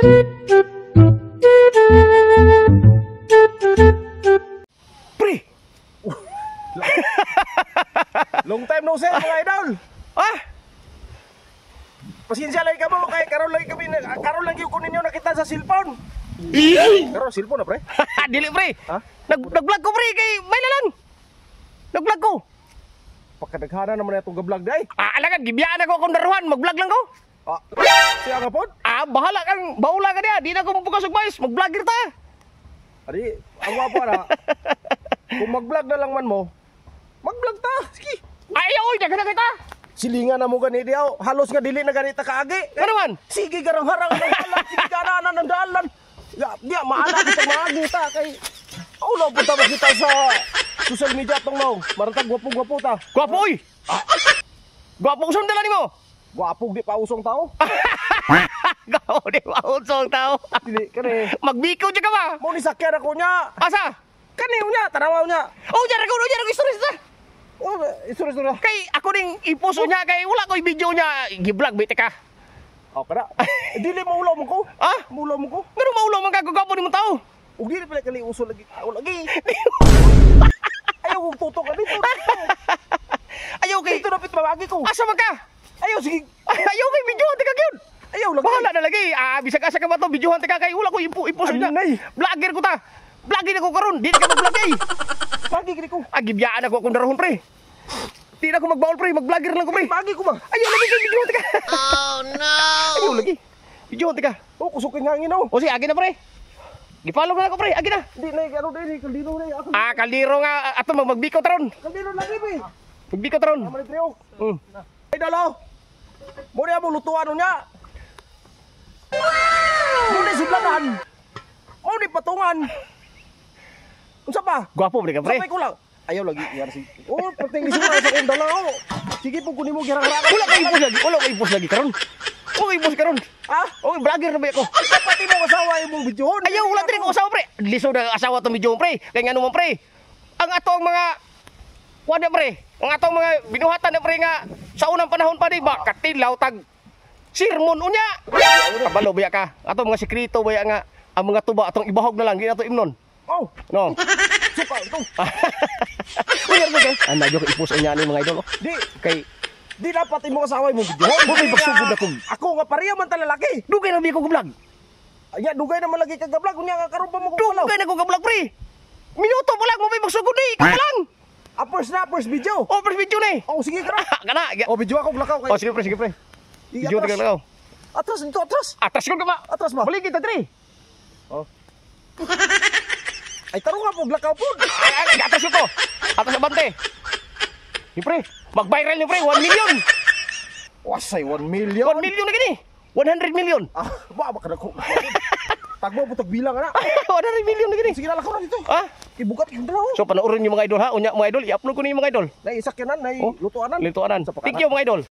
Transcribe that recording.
Pre! Long time no see, mga idol. Ah! Pasensya lang kamo kay karon lang kami karon lang gyud ko ninyo nakita sa cellphone. Karon cellphone na, pre. Dili, pre. Ha? Nag-vlog ko, pre, kay may na lang. Nag-vlog ko. Pagkadaghana naman na itong ga-vlog day. Ah, alagan gibiyaan ako akong daruhan, mag-vlog lang ko. Ah, siya nga pod. Ah, bahala kang baula ka diya, di na ko mabukas og mais, mag-vlogger ta. Adi, ang wapo na. Kung mag-vlog na lang man mo, mag-vlog ta. Sige. Ay, oy, daghan na kita. Silingan na mo gani diaw. Halos nga dili na ganita kaagi. Ano man? Sige garang harang ng dalan, sige gananan ng dalan. Ya, ya maana kita maagi ta kay ulo punta ba kita sa social media tong now. Marantag gwapo-gwapo ta. Gwapo oy. Gwapo ko dala nimo. Gwapo di pa usong tao. Gwapo di pa usong tao. Dili kani. Magbiko jud ka ba? Mo ni sakyan ako nya. Asa? Kani unya, tanawaw nya. Oh, jara ko, jara ko istorya ta. Oh, istorya istorya. Kay ako ning i-post niya kay wala ko'y video niya, gi-vlog bite ka. Oh, kana. Dili mo ulaw mo ko. Ah? Mulaw mo ko. Ngano maulaw man ka gwapo nimo tao? Ug dili pala kali uso lagi. Tao lagi. Ayaw kong tutok ka dito. Ayaw kay Dito dapat mawagi ko. Asa man ka? Ayaw sige. Ayaw kay video ka gyud. Ayaw lagi. Bahala na lagi. Ah, bisag asa ka ba to videohan ta ka kay wala ko ipo-ipost niya. Anay. Vlogger ko ta. Vlogger ako karon, di na ka mag-vlog ay. Magi gid ko. Ah, gibiyaan ako akong darahon, pre. Di na ako magbaol, pre, mag-vlogger lang ko, pre. Magi ko ba? Ayaw lagi kay videohan ta ka. Oh no. Ayaw lagi. Videohan ta ka. Oh, kusukin hangin oh. O sige, agi na, pre. Gipalo na ako, pre. Agi na. Di na ano din kaldino na ako. Ah, kaldero nga ato magbiko taron. Kaldino lagi pre. Magbiko taron. Tama ni pre oh. Mm. Ay dalo. Mo niya mo lutuan niya. Mo ni sudlanan. Mo ni patungan. Unsa pa? Gwapo pre ka, pre. Sabay ko lang. Ayaw lagi yar si. Oh, perting lisura sa akong dala oh. Sige po kunin mo girang-rang. Wala kay ipos lagi, wala kay ipos lagi karon. Wala kay ipos karon. Ah? Oh, vlogger na ba ako? Pati mo asawa imong videohon. Ayaw, wala din ako asawa, pre. Lisod ang asawa tong video, pre. Kaya nga naman, pre. Ang atong mga kuwan na, pre. Ang atong mga binuhatan na, pre, nga sa unang panahon pa di ba katilaw tag sermon unya. Kabalo baya ka. Atong mga sekreto baya nga ang mga tuba atong ibahog na lang di nato imnon. Oh, No. suka ito. Uy, ano kay? Ana jud ipos unya ni mga idol. Oh. Di Kay di dapat imo asawa imong videohon. Mo may pagsugod ako. Ako nga pareha man ta lalaki. Dugay na bi ko vlog. Anya dugay naman lagi kag vlog unya nga karon pa mo kung Dugay na ko vlog, pre. Minuto pa lang mo may magsugod ni. Ikaw pa lang. Ah, first na, first video. Oh, first video na eh. Oh, sige kara. Kana. Oh, video ako lakaw kay. Oh, sige pre, sige pre. Video Atras. ka lakaw. Atras dito, atras. Atras ko ka ba? Atras ba? Balik kita, tre. Oh. Ay tarong nga po lakaw po. Ay, ay, atras ko. Atras sa bante. Ni pre, mag-viral ni pre, 1 million. Wasay 1 million. 1 million na gini. 100 million. Ah, ba ba kada ko. Tagbo po bilang ana. 100 million na gini. Sige na lakaw na dito. Ah? Ibugat yung dalaw. So panoorin niyo mga idol ha. Unya mga idol, i-upload ko ninyo mga idol. Nay isakyanan, nay Oh. lutuanan. Lutuanan. Sa pakanan. Thank you mga idol.